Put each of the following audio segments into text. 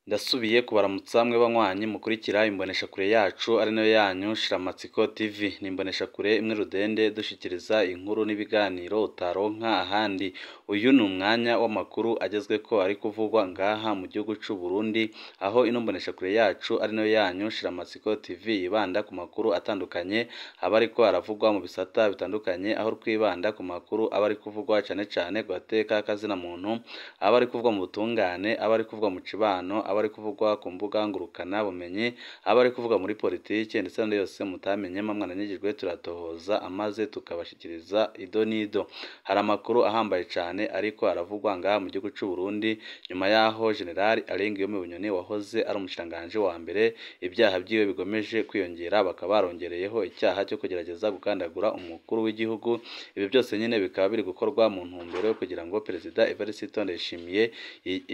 Ndasubiye kubaramutsa mwe banywanyi mukurikira imboneshakure yacu ari nayo yanyu Shiramatsiko TV. Ni imboneshakure imwe rudende dushikiriza inkuru n'ibiganiro utaronka ahandi. Uyu ni umwanya w'amakuru agezweko ari kuvugwa ngaha mu gihugu c'u Burundi, aho ino mboneshakure yacu ari nayo yanyu Shiramatsiko TV yibanda ku makuru atandukanye aba ariko aravugwa mu bisata bitandukanye, aho twibanda ku makuru aba ari kuvugwa cane cane ku gateka kazina muntu, aba ari kuvugwa mu butungane, aba ari kuvugwa mu cibano, aba ari kuvugwa ku mbuga ngurukana bumenyi, aba ari kuvugwa muri politike ndetse n'andi yose mutamenye mwananyigijwe turatohoza amaze tukabashikiriza ido n'ido. Hari amakuru ahambaye cane ariko aravugwa ngaha mu gihugu c'u Burundi nyuma yaho General Alain Guillaume Bunyoni wahoze ari umushikiranganji wa mbere ibyaha vyiwe bigomeje kwiyongera, bakaba barongereyeho icyaha cyo kugerageza gukandagura umukuru w'igihugu. Ibi byose nyine bikaba biri gukorwa mu ntumbero yo kugira ngo Perezida Evariste Ndayishimiye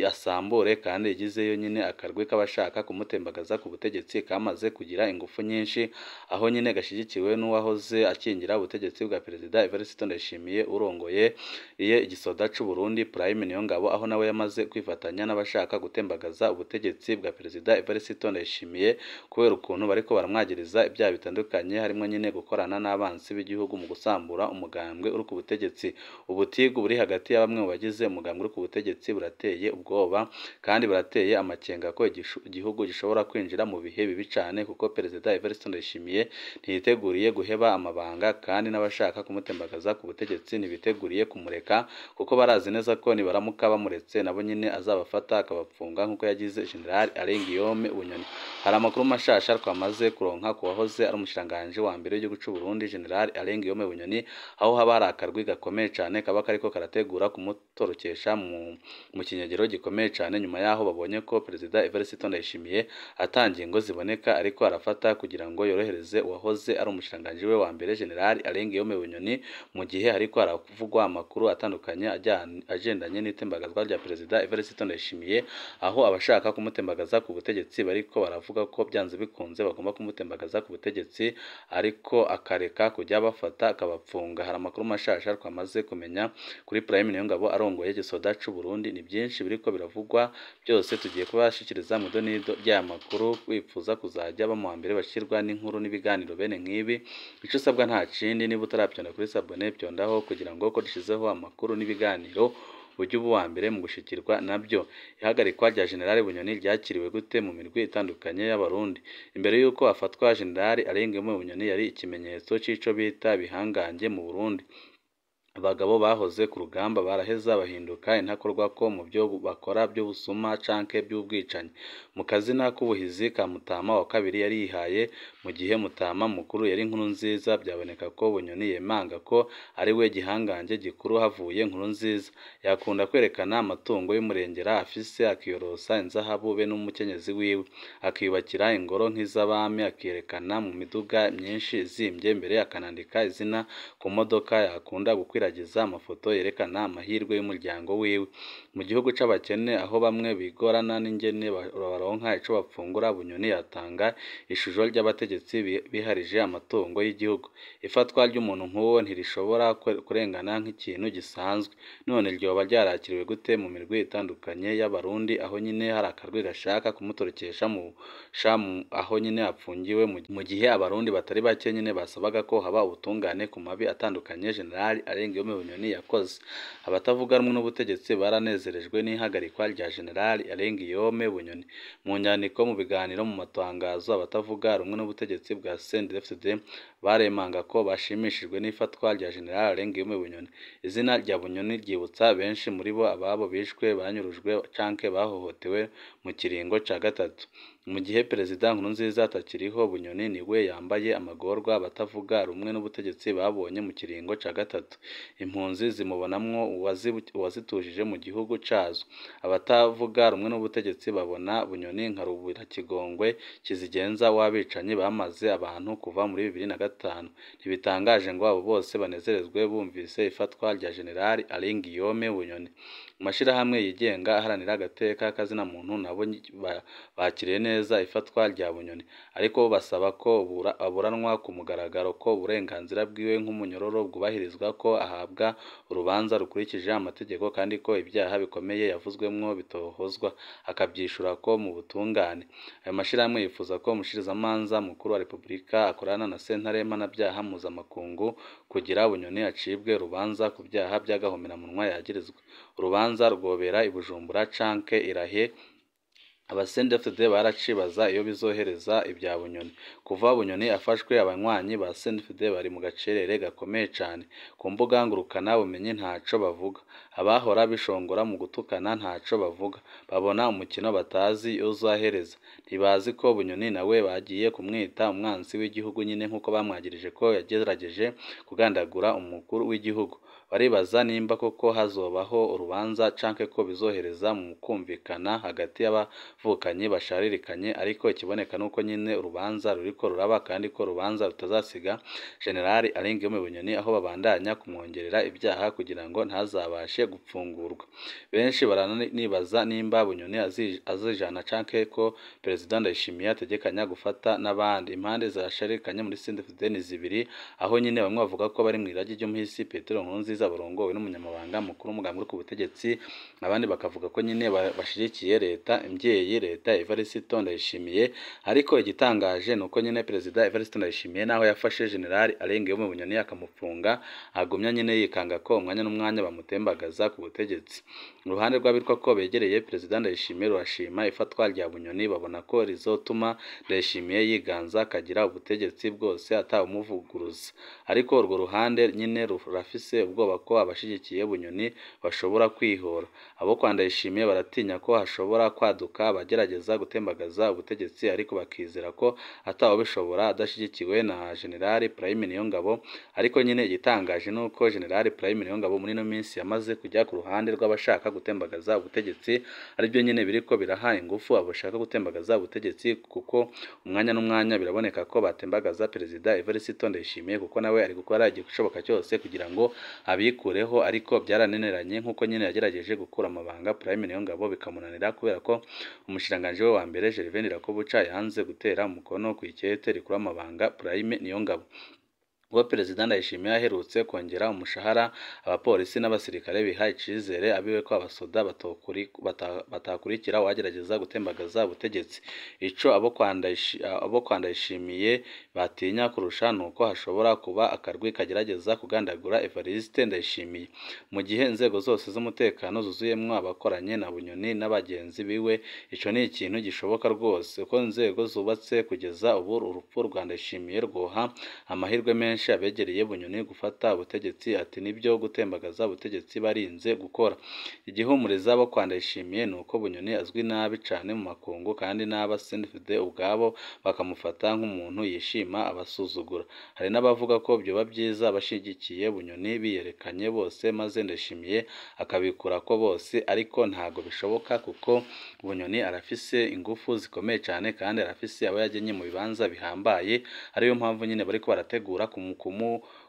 asambure kandi yigizeyo nyine akarwi k'abashaka kumutembagaza ku butegetsi kamaze kugira ingufu nyinshi, aho nyine gashyigikiwe n'uwahoze akingira ubutegetsi bwa Perezida Evariste Ndayishimiye urongoye iye igisoda c'u Burundi Prime Niyongabo, aho nawe yamaze kwifatanya n'abashaka gutembagaza ubutegetsi bwa Perezida Evariste Ndayishimiye kubera ukuntu bariko baramwagiriza ibyaha bitandukanye, harimo nyine gukorana n'abansi b'igihugu mu gusambura umugambwe uri ku butegetsi. Ubutigu buri hagati ya bamwe mu bagize umugambwe uri ku butegetsi burateye ubwoba kandi burateye amakenga ko igihugu gishobora kwinjira mu bihe bibi cane, kuko Perezida Evariste Ndayishimiye ntiyiteguriye guheba amabanga kandi n'abashaka kumutembagaza ku butegetsi ntibiteguriye kumureka, kuko barazi neza ko nibaramuka bamuretse nabo nyine azabafata akabapfunga nk'uko yagize General Alain Guillaume Bunyoni. Hari amakuru mashasha twamaze kuronka ku wahoze ari umushikiranganji wa mbere w'igihugu c'u Burundi General Alain Guillaume Bunyoni, aho haba hari akarwi gakomeye cane kaba kariko karategura kumutorokesha mu kinyegero gikomeye cane, nyuma yaho babonye ko Perezida Evariste Ndayishimiye ata ngingo ziboneka ariko arafata kugira ngo yorohereze uwahoze ari umushikiranganji we wa mbere General Alain Guillaume Bunyoni, mu gihe ariko haravugwa amakuru atandukanye agendanye n'itembagazwa rya Perezida Evariste Ndayishimiye, aho abashaka kumutembagaza ku butegetsi bariko baravuga ko byanze bikunze bagomba kumutembagaza ku butegetsi, ariko akareka kujya bafata akabapfunga. Hari amakuru mashasha twamaze kumenya kuri Prime Niyongabo arongoye igisoda c'u Burundi. Ni byinshi biriko biravugwa byose tugiye kubashikiriza mu donido ry'aya makuru. Wipfuza kuzajya bamuha mbere bashirwa n'inkuru n'ibiganiro bene nk'ibi, ico usabwa nta kindi, niba utaravyonda kuri sabone vyondaho kugira ngo ko dushizeho amakuru n'ibiganiro ujye uba uwa mbere mu gushikirwa nabyo. Ihagarikwa rya General Bunyoni ryakiriwe gute mu mirwi itandukanye y'Abarundi? Imbere y'uko afatwa, General Alain Guillaume Bunyoni yari ikimenyetso c'ico bita bihangange mu Burundi. Abagabo bahoze ku rugamba baraheza bahinduka intakorwako mu byo bakora by'ubusuma canke by'ubwicanyi. Mu kazina k'ubuhizi ka Mutama wa kabiri yari yihaye, mu gihe Mutama mukuru yari Nkurunziza, byaboneka ko Bunyoni yemanga ko ari we gihangange gikuru havuye Nkurunziza. Yakunda kwerekana amatungo y'umurengera afise, akiyorosa inzahabu be n'umukenyezi wiwe, akiyubakira ingoro nk'iz'abami, akiyerekana mu miduga myinshi izimvye mbere akanandika izina ku modoka. Yakunda gukwiragiza amafoto yerekana amahirwe y'umuryango wiwe. Mu gihugu c'abakene aho bamwe bigorana n'ingene baronka ico bafungura, Bunyoni yatanga ishusho ry'abategetsi biharije amatungo y'igihugu. Ifatwa ry'umuntu nk'uwo ntirishobora kurengana nk'ikintu gisanzwe. None ryoba ryarakiriwe gute mu mirwi itandukanye y'Abarundi, aho nyine hari akarwi gashaka kumutorokesha aho nyine apfungiwe, mu gihe Abarundi batari bake nyine basabaga ko haba ubutungane ku mabi atandukanye General Alain Guillaume Bunyoni yakoze. Abatavuga rumwe n'ubutegetsi baranezerejwe n'ihagarikwa rya General Alain Guillaume Bunyoni. Mu nyandiko, mu biganiro, mu matangazo, abatavuga rumwe n'ubutegetsi bwa CNDD-FDD baremanga ko bashimishijwe n'ifatwa rya General Alain Guillaume Bunyoni. Izina rya Bunyoni ryibutsa benshi muri bo ababo bishwe, banyurujwe canke bahohotewe mu kiringo ca gatatu. Mu gihe Perezida Nkurunziza atakiriho, Bunyoni niwe yambaye amagorwa abatavuga rumwe n'ubutegetsi babonye mu kiringo ca gatatu. Impunzi zimubonamwo uwazitujije mu gihugu cazo. Abatavuga rumwe n'ubutegetsi babona Bunyoni nka Ruburakigongwe kizigenza w'abicanyi bamaze abantu kuva muri 2005. Ntibitangaje ngo abo bose banezerezwe bumvise ifatwa rya General Alain Guillaume Bunyoni. Mu mashirahamwe yigenga aharanira agateka kazina muntu nabo bakiriye neza ifatwa rya Bunyoni, ariko basaba ko aburanwa ku mugaragaro, ko uburenganzira bwiwe nk'umunyororo bwubahirizwa, ko ahabwa urubanza rukurikije amategeko, kandi ko ibyaha bikomeye yavuzwemwo bitohozwa akavyishura ko mu butungane. Ayo mashirahamwe yifuza ko umushikirizamanza mukuru wa Repubulika akorana na sentare mpanavyaha mpuzamakungu kugira Bunyoni acibwe urubanza ku vyaha vy'agahomeраmunwa yagirizwa. Urubanza rwobera i Bujumbura canke i Rahe. Aba CNDD-FDD baracibaza iyo bizohereza ibya Bunyoni. Kuva Bunyoni afashwe, abanywanyi ba CNDD-FDD bari mu gacerere gakomeye cane. Ku mbuga ngurukana bumenyi ntaco bavuga. Abahora bishongora mu gutukana ntaco bavuga. Babona umukino batazi iyo uzahereza. Ntibazi ko Bunyoni nawe bagiye kumwita umwansi w'igihugu nyine nk'uko bamwagirije ko yagerageje kugandagura umukuru w'igihugu. Baribaza nimba koko hazobaho urubanza canke ko bizohereza mu kumvikana hagati y'abavukanyi basharirikanye, ariko ikiboneka nuko nyine urubanza ruriko ruraba kandi ko urubanza rutazasiga General Alain Guillaume Bunyoni, aho babandanya kumwongerera ibyaha kugira ngo ntazabashe gupfungurwa. Benshi baranibaza nimba Bunyoni azijana canke ko Perezida Ndayishimiye ategekanya gufata n'abandi. Impande zasharirikanye muri CNDD-FDD ni zibiri, aho nyine bamwe bavuga ko bari mw'iragi ry'umuhisi Petero Nkurunziza barongowe n'umunyamabanga mukuru w'umugambi uri ku butegetsi, abandi bakavuga ko nyine bashigikiye leta imvyeyi, leta Evariste Ndayishimiye. Ariko igitangaje nuko nyine Perezida Evariste Ndayishimiye naho yafashe General Alain Guillaume Bunyoni akamufunga, agumya nyine yikanga ko umwanya n'umwanya bamutembagaza ku butegetsi. Uruhande rw'abitwa ko begereye Perezida Ndayishimiye rurashima ifatwa rya Bunyoni, babona ko rizotuma Ndayishimiye yiganza akagira ubutegetsi bwose atawumuvuguruza. Ariko urwo ruhande nyine rurafise ubwoba ko abashigikiye Bunyoni bashobora kwihora. Abo kwa Ndayishimiye baratinya ko hashobora kwaduka abagerageza gutembagaza ubutegetsi, ariko bakizera ko atawubishobora adashigikiwe na General Prime Niyongabo. Ariko nyine igitangaje nuko General Prime Niyongabo muri ino minsi yamaze kujya ku ruhande rw'abashaka gutembagaza ubutegetsi, aribyo nyine biriko biraha ingufu abashaka gutembagaza ubutegetsi, kuko umwanya n'umwanya biraboneka ko batembagaza Perezida Evariste Ndayishimiye, kuko nawe ari gukora igishoboka cyose kugira ngo abikureho, ariko byarananiranye nk'uko nyine yagerageje gukura amabanga Prime Niyongabo bikamunanira, kubera ko umushikiranganji we wa mbere Gervais Ndirakobuca yanze gutera umukono ku ikete rikura amabanga Prime Niyongabo. Kuba Perezida Ndayishimiye aherutse kongera umushahara abapolisi n'abasirikare biha icizere abiwe ko abasoda batakurikira uwagerageza gutembagaza ubutegetsi. Ico abo kwa Ndayishimiye batinya kurusha nuko hashobora kuba akarwi kagerageza kugandagura Evariste Ndayishimiye. Mu gihe inzego zose z'umutekano zuzuyemwo abakoranye na Bunyoni n'abagenzi biwe, ico ni ikintu gishoboka rwose. Uko inzego zubatse kugeza ubu, urupfu rwa Ndayishimiye rwoha amahirwe menshi abegereye Bunyoni gufata ubutegetsi, ati nibyo gutembagaza ubutegetsi barinze gukora. Igihumuriza abo kwa Ndayishimiye nuko Bunyoni azwi nabi cane mu makungu, kandi n'aba CNDD-FDD ubwabo bakamufata nk'umuntu yishima abasuzugura. Hari n'abavuga ko vyoba vyiza abashigikiye Bunyoni biyerekanye bose maze Ndayishimiye akabikurako bose, ariko ntago bishoboka kuko Bunyoni arafise ingufu zikomeye cane kandi arafise abo yagenye mu bibanza bihambaye, ariyo mpamvu nyine bariko barategura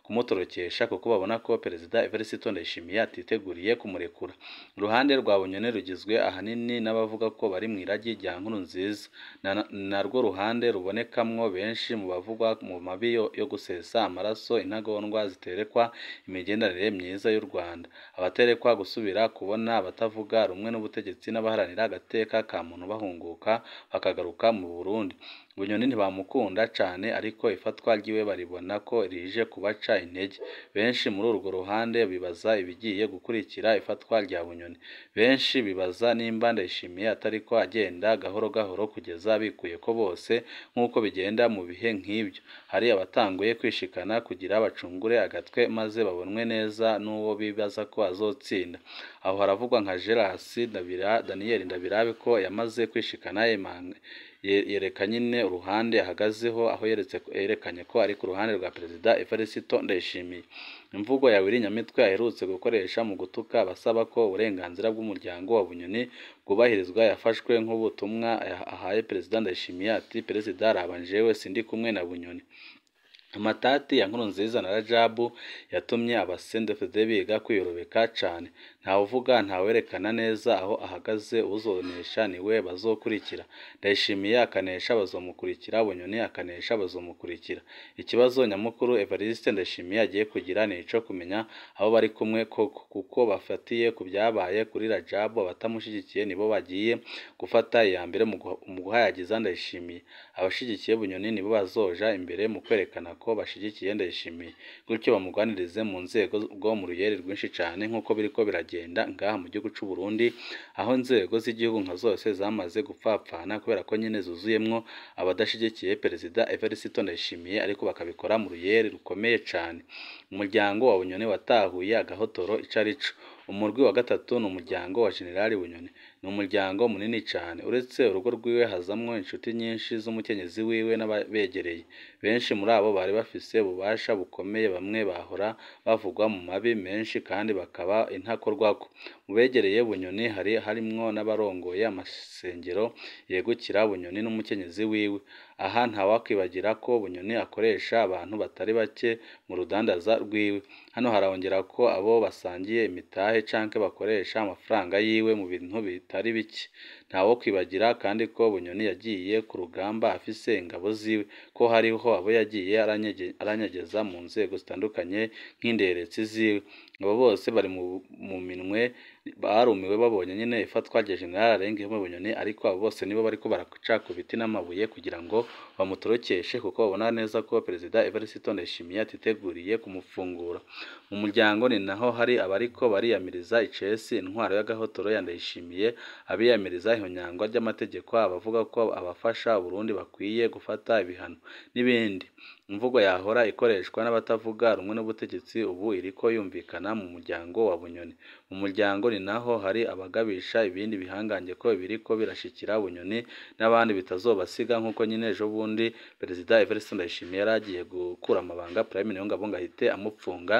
kumutorokesha kuko babona ko Perezida Evariste Ndayishimiye atiteguriye kumurekura. Uruhande rwa Bunyoni rugizwe ahanini n'abavuga ko bari mw'iragi rya Nkurunziza, narwo ruhande rubonekamwo benshi mu bavugwa mu mabi yo gusesa amaraso, intagondwa ziterekwa imigenderanire myiza y'u Rwanda, abaterekwa gusubira kubona abatavuga rumwe n'ubutegetsi n'abaharanira agateka ka muntu bahunguka bakagaruka mu Burundi. Bunyoni ntibamukunda cane, ariko ifatwa ryiwe baribona ko rije kubaca intege. Benshi muri urwo ruhande bibaza ibigiye gukurikira ifatwa rya Bunyoni. Benshi bibaza nimba Ndayishimiye atariko agenda gahoro gahoro kugeza bikuyeko bose nk'uko bigenda mu bihe nk'ibyo. Hari abatanguye kwishikana kugira bacungure agatwe maze babonwe neza n'uwo bibaza ko azotsinda. Aho haravugwa nka Gerasi Daniel Ndabirabe ko yamaze kwishikana yereka nyine uruhande ahagazeho, aho yerekanye ko ari ku ruhande rwa Perezida Evariste Ndayishimiye. Imvugo ya Willy Nyamitwe aherutse gukoresha mu gutuka abasaba ko uburenganzira bw'umuryango wa Bunyoni bwubahirizwa yafashwe nk'ubutumwa ahaye Perezida Ndayishimiye, ati Perezida raba jewe sindi kumwe na Bunyoni. Amatati ya Nkurunziza na Rajabu yatumye aba CNDD-FDD biga kwiyorobeka cane. Ntawuvuga, ntawerekana neza aho ahagaze, uwuzonesha niwe bazokurikira. Ndayishimiye akanesha bazomukurikira, Bunyoni akanesha bazomukurikira. Ikibazo nyamukuru Evariste Ndayishimiye agiye kugira ni ico kumenya abo bari kumwe koko, kuko bafatiye ku vyabaye kuri Rajabu, abatamushigikiye nibo bagiye gufata iya mbere mu guhayagiza Ndayishimiye. Abashigikiye Bunyoni nibo bazoja imbere mu kwerekana ko bashigikiye Ndayishimiye, gutyo bamugwanirize mu nzego bwo mu ruyeri rwinshi cane nk'uko biriko biragenda ngaha mu gihugu c'u Burundi, aho inzego z'igihugu nka zose zamaze gupfapfana kubera ko nyene zuzuyemwo abadashigikiye Perezida Evariste Ndayishimiye, ariko bakabikora mu ruyeri rukomeye cane. Umuryango wa Bunyoni watahuye agahotoro ico arico. Umurwi wa gatatu ni umuryango wa Jenerali Bunyoni. Ni umuryango munini cane, uretse urugo rwiwe hazamwo inshuti nyinshi z'umukenyezi wiwe n'ababegereye. Benshi muri abo bari bafise ububasha bukomeye, bamwe bahora bavugwa mu mabi menshi kandi bakaba intakorwako. Mu begereye Bunyoni hari harimwo n'abarongoye amasengero yegukira Bunyoni n'umukenyezi wiwe. Aha ntawakwibagira ko Bunyoni akoresha abantu batari bake mu rudandaza rwiwe. Hano harongera ko abo basangiye imitahe canke bakoresha amafaranga yiwe mu bintu bitari bike. Ntawokwibagira kandi ko Bunyoni yagiye ku rugamba afise ingabo ziwe, ko hariho abo yagiye aranyegeza mu nzego zitandukanye nk'inderetsi ziwe. Abo bose bari mu minwe barumiwe babonye nyene ifatwa rya Jenerali Alain Bunyoni, ariko abo bose nibo bariko baraca ku biti n'amabuye kugira ngo bamutorokeshe, kuko babona neza ko Perezida Evariste Ndayishimiye atiteguriye kumufungura. Mu muryango ni naho hari abariko bariyamiriza icesi intwaro y'agahotoro ya Ndayishimiye, abiyamiriza ihonyangwa ry'amategeko, abavuga ko abafasha Uburundi bakwiye gufata ibihano n'ibindi. Imvugo yahora ikoreshwa n'abatavuga rumwe n'ubutegetsi ubu iriko yumvikana mu muryango wa Bunyoni. Mu muryango ni naho hari abagabisha ibindi bihangange ko ibiriko birashikira Bunyoni n'abandi bitazobasiga, nk'uko nyine ejo bundi Perezida Evariste Ndayishimiye yari agiye gukura amabanga Prime Niyongabo ngo ahite amupfunga,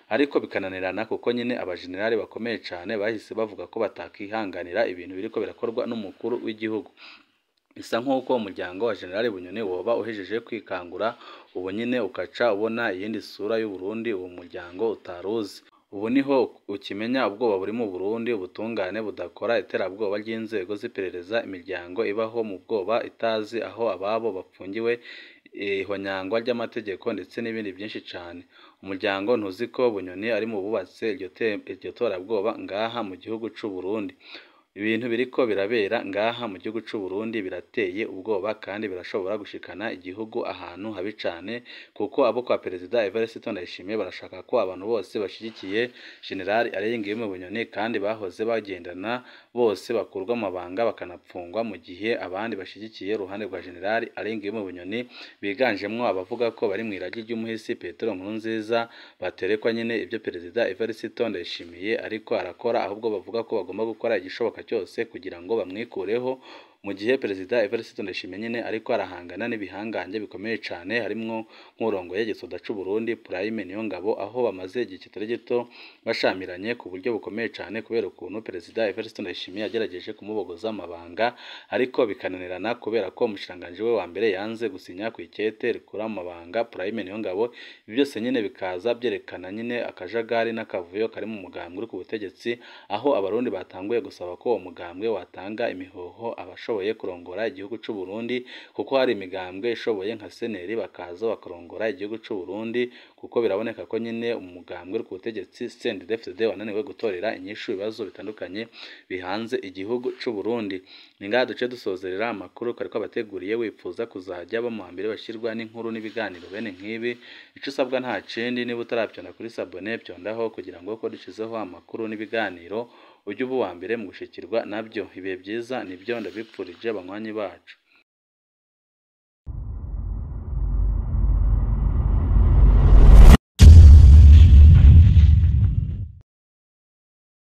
ariko bikananirana kuko nyine abajenerali bakomeye cane bahise bavuga ko batakihanganira ibintu biriko birakorwa n'umukuru w'igihugu. Bisa nk'uko umuryango wa Jenerali Bunyoni woba uhejeje kwikangura, ubu nyine ukaca ubona iyindi sura y'Uburundi uwo muryango utaruzi. Ubu niho ukimenya ubwoba buri mu Burundi, ubutungane budakora, iterabwoba ry'inzego z'iperereza, imiryango ibaho mu bwoba itazi aho ababo bapfungiwe, ihonyangwa ry'amategeko ndetse n'ibindi byinshi cane. Umuryango ntuzi ko Bunyoni ari mu bubatse iryo terabwoba ngaha mu gihugu c'u Burundi. Ibintu biriko birabera ngaha mu gihugu c'u Burundi birateye ubwoba kandi birashobora gushikana igihugu ahantu habi cane, kuko abo kwa Perezida Evariste Ndayishimiye barashaka ko abantu bose bashigikiye Jenerali Alain Bunyoni kandi bahoze bagendana bose bakurwa amabanga bakanapfungwa, mu gihe abandi bashigikiye uruhande rwa Jenerali Alain Bunyoni biganjemwo abavuga ko bari mw'iragi ry'umuhisi Petero Nkurunziza baterekwa nyine ibyo Perezida Evariste Ndayishimiye ariko arakora, ahubwo bavuga ko bagomba gukora igishoboka cyose kugira ngo bamwikureho, mu gihe Perezida Evariste Ndayishimiye nyine ariko arahangana n'ibihangange bikomeye cane, harimwo nk'urongoye igisoda c'u Burundi Prime Niyongabo, aho bamaze igihe kitari gito bashamiranye ku buryo bukomeye cane kubera ukuntu Perezida Evariste Ndayishimiye yagerageje kumubogoza amabanga, ariko bikananirana kubera ko umushikiranganji we wa mbere yanze gusinya kw'ikete rikura amabanga Prime Niyongabo. Ibi byose nyine bikaza byerekana nyine akajagari n'akavuyo kari mu mugambwe uri ku butegetsi, aho abarundi batanguye gusaba ko uwo mugambwe watanga imihoho abashoboye kurongora igihugu c'u Burundi, kuko hari imigambwe ishoboye nka seneri bakaza bakarongora igihugu c'u Burundi, kuko biraboneka ko nyine umugambwe uri ku butegetsi CNDD-FDD wananiwe gutorera inyishu ibibazo bitandukanye bihanze igihugu c'u Burundi. Ni ngaha duce dusozerera amakuru twari twabateguriye. Wipfuza kuzajya bamuha mbere bashyirwa n'inkuru n'ibiganiro bene nk'ibi, ico usabwa nta kindi, niba utaravyonda kuri sabone vyondaho kugira ngo uko dushizeho amakuru n'ibiganiro ujye uba uwa mbere mu gushikirwa nabyo. Ibihe byiza nibyo ndabipfurije banywanyi bacu.